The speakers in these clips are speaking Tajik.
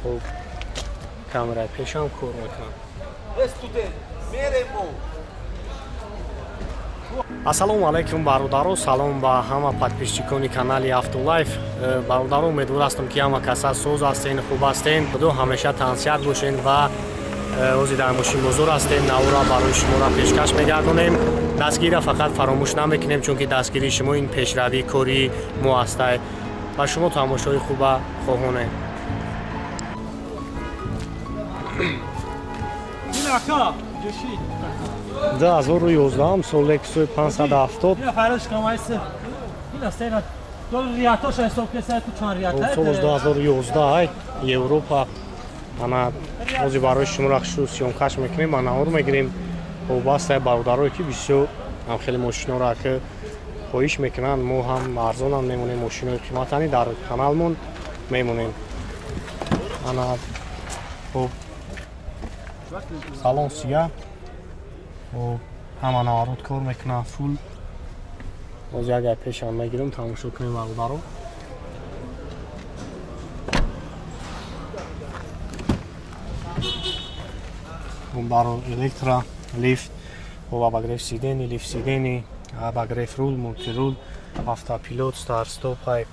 Хуб, камераи пешам кор мекунад. Ассалому алайкум, бародаро, салом ба ҳама подписчикони канали Автолайф. Бародаро, умедвор ҳастам, ки ҳама каса соз ҳастен, хуб ҳастен, худо ҳамеша тансиҳат бошен ва ҳозир дар мошинбозор ҳастем. Навора барои шуморо пешкаш мегардонем. Дастгирира фақат фаромӯш намекунем, чунки дастгирии шумо ин пешравии кори мо ҳастай. Ба шумо тамошои хуба хоҳонем. Ду ҳазору ёздаҳум сол Лексуси 570. Солаш 2011 Европа. Ана ҳозир барои шуморо хушу съёмкаш мекунем, ба навор мегирем. Вобастаи бародарое ки бисёр ҳам хеле мошиноро ки хоҳиш мекунанд, мо ҳам арзонам мемонем, мошинои қиматани дар каналмон мемонем. Ана хуб, салон сия, хуб, ҳама наворот кор мекунад, фул. Боз як гай пешам мегирем, тамошо кунем бародаро. Баро электро, лифт, хуб, обогрев сидений, лифт сидений, обогрев рул, мультирул, автопилот, старт-стоп, ҳай.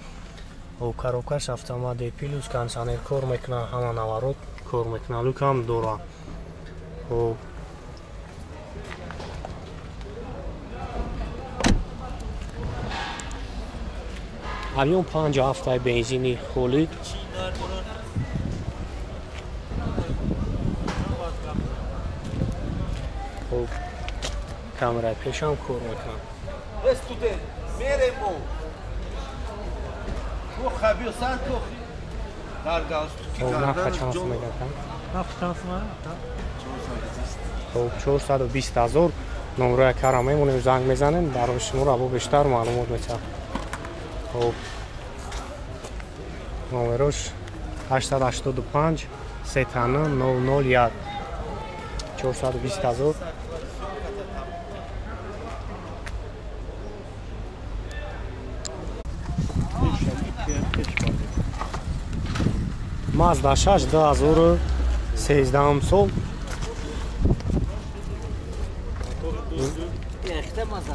Хуб, коробкаш автомат D плюс, кондиционер кор мекунад, ҳама наворот кор мекунад, люкам дора. Хуб, авион 57 бензини холӣ. Хуб, камераи пешам кор мекунад. Нарха чанд сум мегардад? Хуб, 420 ҳазор. Номроя кара мемонем, занг мезанем, барои шуморо бо бештар маълумот метиҳам. Хуб, номерош 885 сетана 001 420 ҳазор. Mazda 6 2013 сол.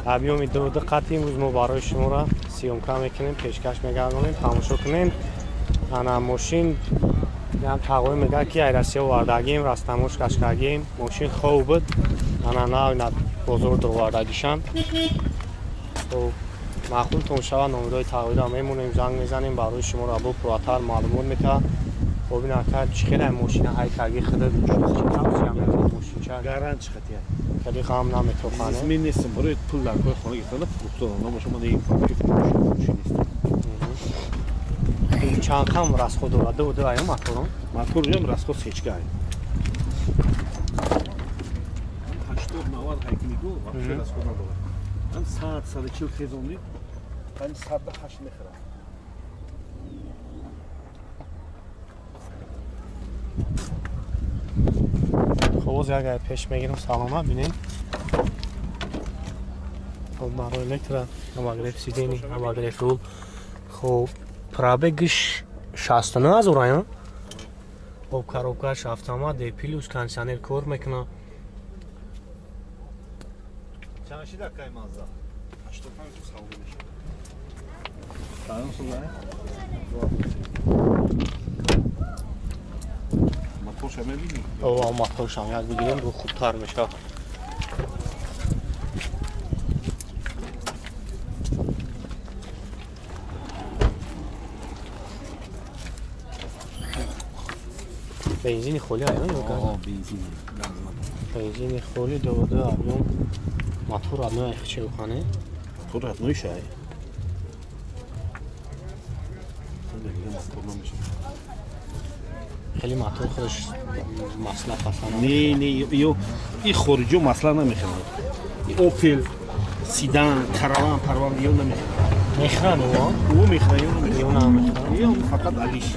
Объёми ду қати имрӯз мо барои шуморо съёмка мекунем, пешкаш мегардонем, тамошо кунем. Ана мошин ям тағои мегӯяд, ки ай Россия овардагим, растамош кашкагим, мошин хов буд. Ана нав на бозор довардагишам. Хуб, маъқултон шавад, номерои тағоиро мемонем, занг мезанем, барои шуморо бо пурратар маълумот метаҳад. Хуб, ин ака чӣ хеле мошина ҳай карги худат чӣ тавсия медиҳад мошинча? Гарант чӣ хатия? Хеле ғам наметохане. Бизнесмен нестам, барои пул дар кори хона гирифтан фурӯхтан. Намоша ман ин факти фурӯши нестам. Чанд кам расход дорад? Ду ду аю мотором? Мотор ям расход сечка ай. 80 90 ҳай кунигу вообще расход надорад. Ҳам 100 140 хезонди, ҳам 108 мехӯрад. Хуб, боз як гай пеш мегирам, салона бинем. Хуб, барои электро, обогрев сидений, обогрев рул. Хуб, пробегиш 69 ҳазор ая. Хуб, коробкаш автомат D плюс, кондиционер кор мекунад. Чанд шида кай Мазда? 85 ту савдо мешавад. Чанд сум ай? Моторша мебинӣ? О, моторшам як бигирем, бу хубтар мешавад. Бензини холӣ ая ё газ? О, бензини, газ надорад. Бензини холӣ ду ду объём. Мотор одной хче ухане? Мотор одной шай. Хеле мотор худаш масла пасана. Не, не, ё и хориҷо масла намехӯрад. Опел, седан, караван, парван ё намехӯрад. Мехӯрад ӯ? Ӯ мехӯрад, ё намехӯрад. Ё намехӯрад. Ё фақат алиш.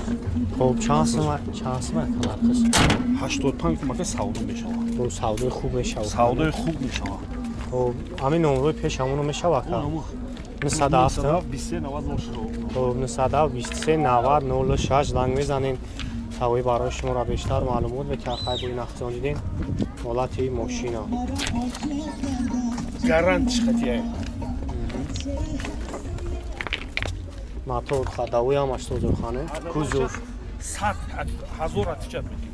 Хуб, чанд сум, чанд сум нархаш? 85 сум савдо мешавад. Бо савдои хуб мешавад. Савдои хуб мешавад. Хуб, ҳамин номрои пеш ҳамоно мешавад ка? 907 23 90 06. Хуб 907 23 90 06 занг мезанем. Тавои барои шуморо бештар маълумот метиҳад. Хай бо ин ахтиён дидем ҳолати мошина. Гарантиш хатия. Мотор ходовой ҳам 80 хане. Кузов 100 ҳазор отвечать мекунад.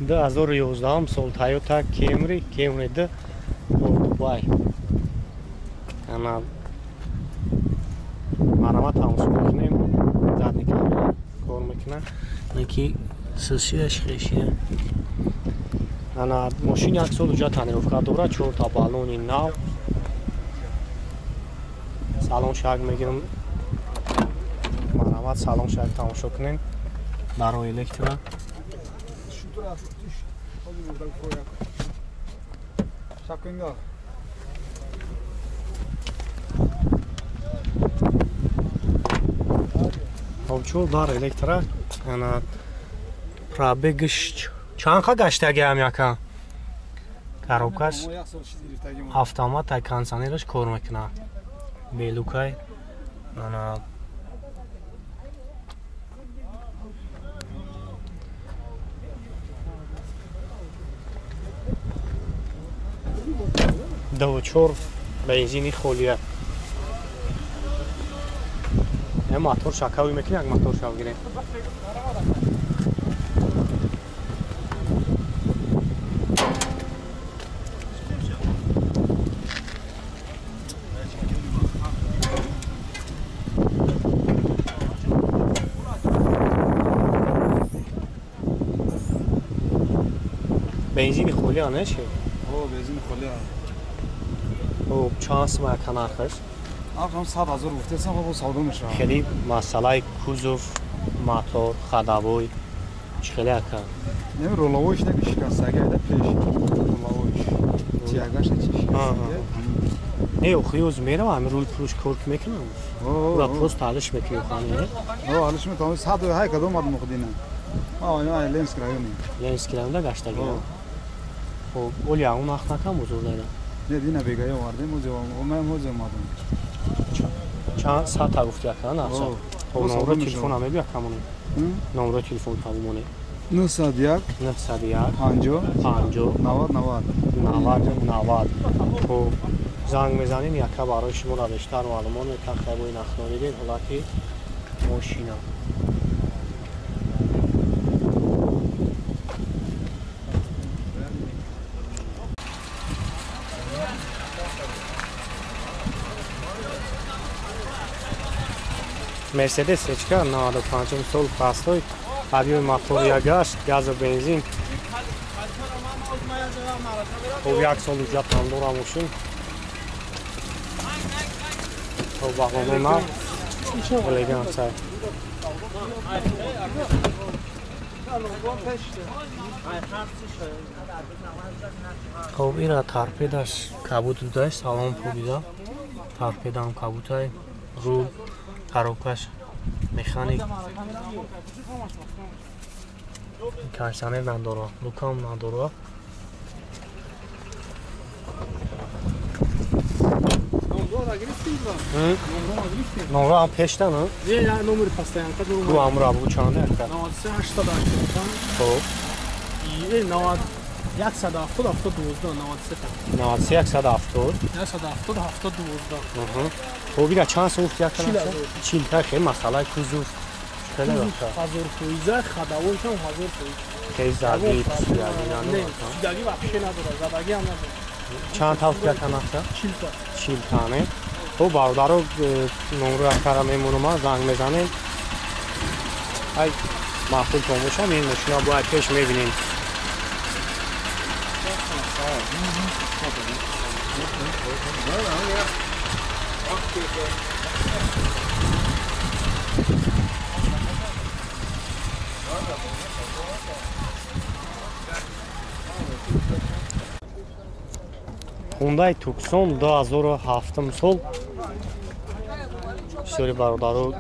Ду 2011 сол Toyota Camry, Camry 2 Дубай. Ана марама тамошо мекунем, задний камера кор мекунад. Наки силсилаш хешия. Ана мошин як сол уҷа тонировка дорад, 4 та баллони нав. Салон шак мегирам. Марама салон шак тамошо кунем. Барои электро. Хоб дар электро ана пробегш чанд ха гаштаги ҳам яка коробкаш автомат ай кондиционераш кор мекунад белукай ана ду чор бензини холия. Я мотор шакави мекунем, як мотор шав гирем. Бензини холия не чи? О, бензини холия. Хуб, чанд сум яка нархаш? Нархам 100 ҳазор гуфтесам, бо савдо мешавад. Хеле масъалаи кузов, мотор, ходовой чӣ хеле яка? Не, роловойш не шикастага, да пеш. Роловойш. Тягаш не чи шикастага. Не, охи оз мерава, ами рул пулш кор мекунам. Ура просто алиш мекунем хани. О, алиш мекунам. 100 ҳай кадом мадм мухдина. А, ай Ленинский райони. Ленинский районда гаштаги. Хуб, оли ягон нах накам бузург дайда. Не, дина бегая овардем, озе ман озе омадам. Чанд сата гуфти яка нарса? Хоб, номро телефон меби яка монем. Номро телефон табу монем. 901 901 50 50 90 90 90 90. Хоб, занг мезанем яка барои шумо бештар маълумот метиҳад. Хай бо ин ахтиён дидем ҳолати мошина. Мерседес СЧК 95 сол простой, объем мотор ягаш, газу бензин. Хоб як сол уҷа пандора мошин. Хоб бағоно нав, элегансай. Хоб ира торпедаш кабут будай, салон пӯбида. Торпедам кабутай, рул, коробкаш механик. Кондиционер надора, лукам надора. Номро ҳам пешта, не? Не, я номер постоянка дорам. Гу амра бу чанда яка? 93 885. Хоб. И 90 170 72 93 та. 93 170. 170 72. Аҳа. Хоб ира чанд сум гуфти яка? 40 та хе масъалаи кузов. Хеле вақта. 1000% ходовойшам 1000%. Хе заги, псидаги не, псидаги вообще надора, задаги ҳам надора. Чанд та гуфти яка нарха? 40 та. 40 та не? Хоб бародаро номро якара мемонам, занг мезанем. Ай маъқул бошам, ин мошина бояд пеш мебинем. Hyundai Tucson 2007 сол Бисёри бародаро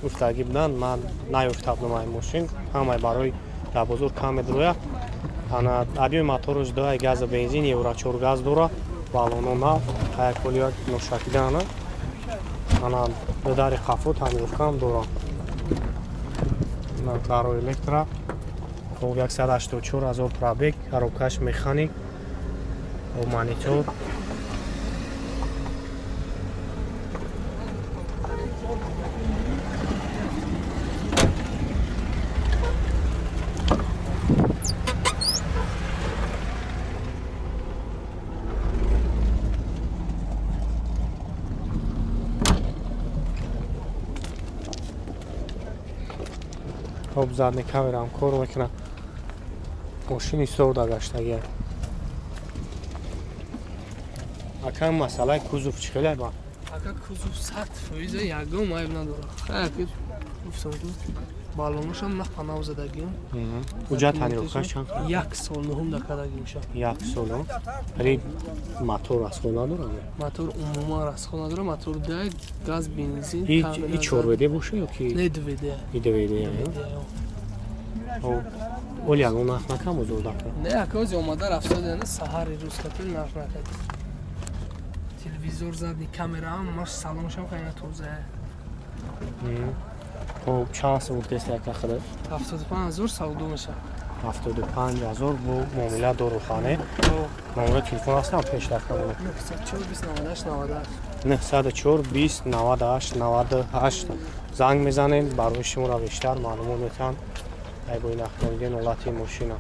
гуфтагӣ буданд, ман наёфта будам ай мошин, ҳамаи барои дар бозор кам медроя. Ана объёми мотораш 2 газа бензин, евро 4 газ дора, баллоно нав, таяколия ношакидана. Ана дари қафо тонировкаам дора. Даро электро. Хоб 184 000 пробег, коробкаш механик, монитор. Хоб задни камераам кор мекунад. Мошини сорда гаштагия. Ака масъалаи кузов чӣ хеле ба? Ака кузов 100% ягон айб надорад. Хайр, гуфтам ку баллонашам нав задагиам. Уҷа тонировкаш чанд? Як сол нуҳум дакардагимша. Як сол, вале мотор расход надорад? Мотор умуман расход надорад. Мотор дай газ, бензин. И 4 ВД боша ё ки? Не, 2 ВД. И 2 ВД. Оли ягон нарх накам бозор дака? Не, ака ози омада рафтода, саҳари рӯз катил нарх накард. Телевизор задни камераам, маш салоншам хайна тоза. Хоб чанд сум гуфтест яка худат? 75 000 савдо мешавад. 75 000 бо муомила дорухона. Номери телефон ҳастам пеш рафтам. 904 20 98 98. 904 20 98 98 занг мезанем, барои шуморо бештар маълумот метиҳанд. Ай бо ин ахтониден ҳолати мошина.